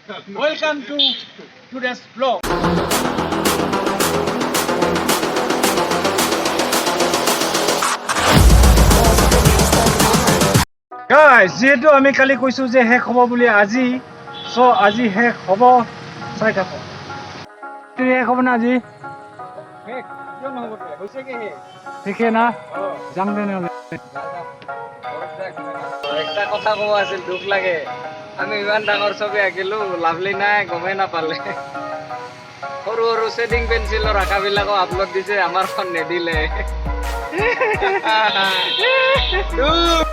Welcome to today's vlog. Guys, যিহেতু আমি কালি কৈছোঁ যে শেষ হ'ব বুলি আজি, চ' আজি শেষ হ'ব, চাই থাকক। শেষ হ'ব না আজি? শেষ কিয় নহ'ব? হৈছেগে শেষ। শেষে না? যাম তেনেহ'লে। একটা কথা ক'ব আছিল, দুখ লাগে। আমি ইমান ডাঙৰ ছবি আঁকিলো, লাভলি নাই গমেই নাপালে। সৰু সৰু শ্বেডিং পেঞ্চিলৰ আঁকাবিলাকো আপলোড দিছে, আমাৰখন নিদিলে। দুখ।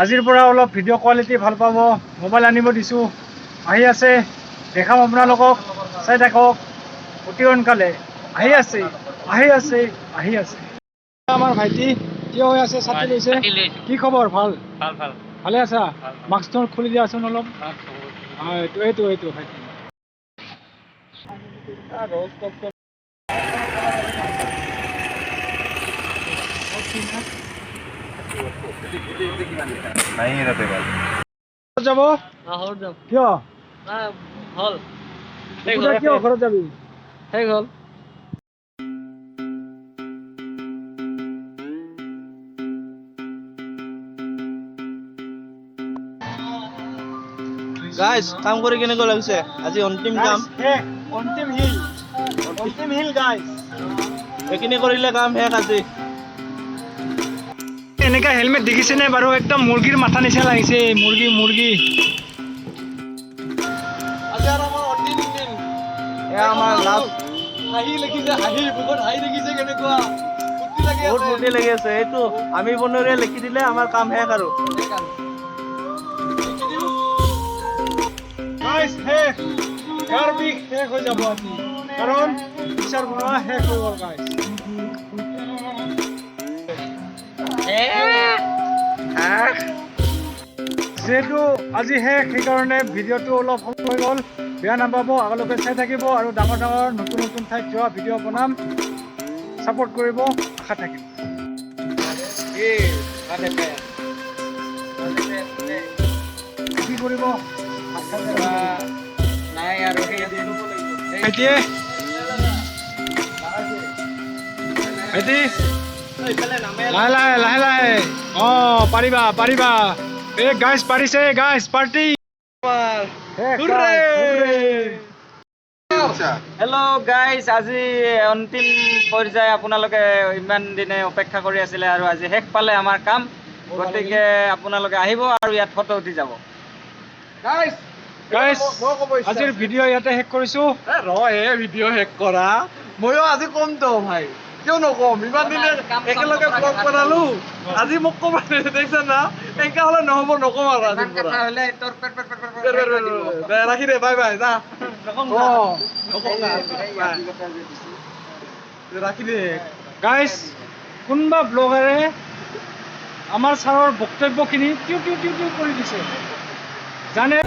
আজিৰ পৰা অলপ ভিডিঅ' কোৱালিটি ভাল পাব। মোবাইল আনিব দিছোঁ, আহি আছে, দেখাম আপোনালোকক। চাই থাকক, অতি সোনকালে আহি আছে, আহি আছে, আহি আছে। আমাৰ ভাইটি থিয় হৈ আছে, ছাতি লৈছে। কি খবৰ? ভাল? ভাল ভাল। ভালে আছা? মাস্কটো খুলি দিয়াচোন অলপ। হয়, এইটো এইটো এইটো ভাইটি। ঘৰত যাব? যাম। কিয়? হ'ল। পূজা, কিয় ঘৰত যাবি? শেষ হ'ল। গাইজ, কাম কৰি কেনেকুৱা লাগিছে? আজি অন্তিম কাম। শেষ, অন্তিম হিল, অন্তিম হিল গাইজ। এইখিনি কৰিলে কাম শেষ আজি। এনেকা হেলমেট দেখিছেনে বাৰু? একদম মুৰ্গীৰ মাথা নিচিনা লাগিছে, মুৰ্গী মুৰ্গী। আজি আৰু আমাৰ অন্তিম দিন। এয়া আমাৰ লাষ্ট। হাঁহি লিখিছে, হাঁহি মুখত হাঁহি দেখিছে, কেনেকুৱা ফূৰ্তি লাগি। বহুত ফূৰ্তি লাগি আছে। এইটো আমি বনৰীয়া লিখি দিলে আমাৰ কাম শেষ আৰু। গাইজ, শেষ। গাৰ বিষ শেষ হৈ যাব আজি, কাৰণ পিকচাৰ বনোৱা শেষ হৈ গ'ল গাইজ। যিহেতু আজি শেষ, সেইকাৰণে ভিডিঅ'টো অলপ সময় হৈ গ'ল, বেয়া নাপাব। আগলৈকে চাই থাকিব আৰু ডাঙৰ ডাঙৰ নতুন নতুন ঠাইত যোৱা ভিডিঅ' বনাম। ছাপোৰ্ট কৰিব, আশা থাকিল। কি কৰিব? নাই আৰু সেইদিন। ভাইটিয়ে, ভাইটি, লাহে লাহে, লাহে লাহে। অঁ, পাৰিবা, পাৰিবা। এই গাইজ, পাৰিছে guys, party. Hooray! Hello guys, আজি অন্তিম পৰ্যায়। আপোনালোকে ইমান দিনে অপেক্ষা কৰি আছিলে আৰু আজি শেষ পালে আমাৰ কাম। গতিকে আপোনালোকে আহিব আৰু ইয়াত ফটো উঠি যাব। গাইজ, আজিৰ ভিডিঅ' ইয়াতে শেষ কৰিছোঁ। ৰ হে, ভিডিঅ' শেষ কৰা। ময়ো আজি কম তো ভাই, কিয় নকম? ইমান দিনে একেলগে ব্লগ বনালো, আজি মোক ক'ব দেখিছা না? এনেকা হ'লে নহ'ব, নকম আৰু আজিৰ পৰা। হ'লে তোৰ পেট পেট পেট পেট দে, দে, দে, দে, ৰাখি দে, বাই বাই, যা। অঁ। নকম, বাই। ৰাখি দে। গাইজ, কোনোবা ব্লগাৰে আমাৰ ছাৰৰ বক্তব্যখিনি টিউ টিউ টিউ টিউ কৰি দিছে জানে।